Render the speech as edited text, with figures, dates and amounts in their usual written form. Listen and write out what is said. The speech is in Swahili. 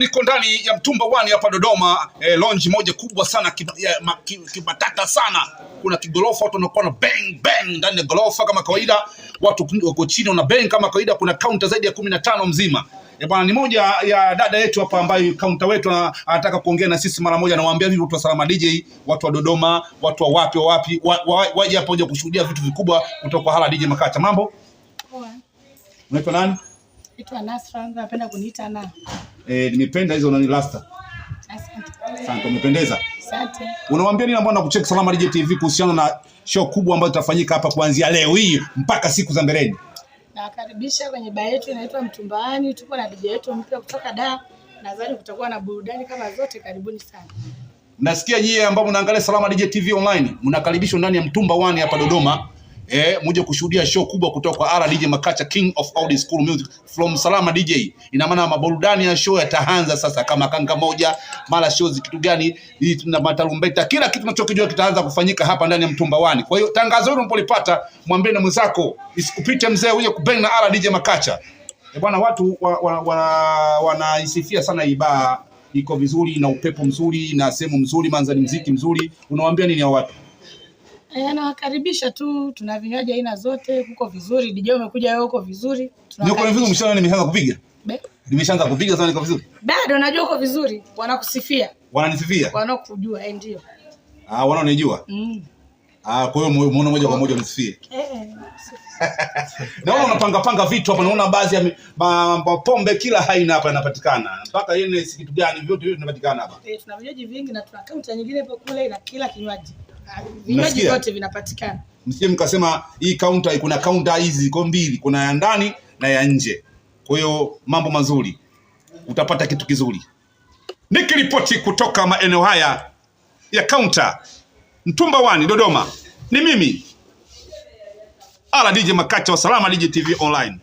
Niko ndani ya Mtumba One hapa Dodoma, lounge moja kubwa sana kimatata sana. Kuna kigorofa, watu wanakuwa na bang bang ndani ya gorofa kama kawaida, watu wako chini wana bang kama kawaida. Kuna kaunta zaidi ya 15 mzima. Bwana, ni moja ya dada yetu hapa ambaye kaunta wetu anataka kuongea na sisi mara moja. Nawaambia vipi watu wa Salama DJ, watu wa Dodoma, watu wa wapi wa wapi, waje hapa waje kushuhudia vitu vikubwa kutoka kwa Hala DJ Makacha. Mambo? Poa. Unaitwa nani? Naitwa Nasra, napenda kuniita na. Nimependa hizo nani rasta. Asante. Asante, umependeza. Asante. Unawaambia nini ambao nakucheck Salama DJ TV kuhusiana na show kubwa ambayo itafanyika hapa kuanzia leo hii mpaka siku za mbeleni? Nawakaribisha kwenye baa yetu inaitwa Mtumbani. Tuko na DJ yetu mpya kutoka Dar. Nadhani kutakuwa na burudani kama zote. Karibuni sana. Nasikia nyie ambao mnaangalia Salama DJ TV online, mnakaribishwa ndani ya Mtumba One hapa Dodoma. Muje kushuhudia show kubwa kutoka kwa R DJ Makacha, King of Old School Music from Salama DJ. Ina maana maburudani ya show yataanza sasa, kama kanga moja, mara show kitu gani, hii tuna matarumbeta, kila kitu tunachokijua kitaanza kufanyika hapa ndani ya Mtumba One. Kwa hiyo tangazo hilo mpolipata, mwambie na mwenzako, isikupite mzee, uje kubang na R DJ Makacha. Bwana, watu wanaisifia sana hii baa, iko vizuri na upepo mzuri na sehemu mzuri, mandhari, mziki mzuri. Unawaambia nini hao watu? Nawakaribisha tu, tuna vinywaji aina zote, kuko vizuri. DJ umekuja wewe, uko vizuri. Niko vizuri, Tunawakaribisha. mshana nimeshaanza kupiga. Be- Nimeshaanza kupiga sana, niko vizuri. Bado najua uko vizuri, wanakusifia, Wananisifia? wanaokujua, ndio. Ah, wanaonijua. Ah, kwa hiyo muone moja kwa moja unisifie. Naona unapanga panga vitu hapa, naona baadhi ya mapombe kila aina hapa yanapatikana. Mpaka yeye si kitu gani, vyote vyote vinapatikana hapa. Tuna vinywaji vingi na tuna kaunta nyingine hapo kule na kila kinywaji. Vinywaji Mnasikia? vyote vinapatikana. Msije mkasema hii kaunta, kuna kaunta hizi ziko mbili, kuna ya ndani na ya nje. Kwa hiyo mambo mazuri, utapata kitu kizuri. Nikiripoti kutoka maeneo haya ya kaunta Mtumba One Dodoma, ni mimi Ala DJ Makacha wa Salama DJ TV Online.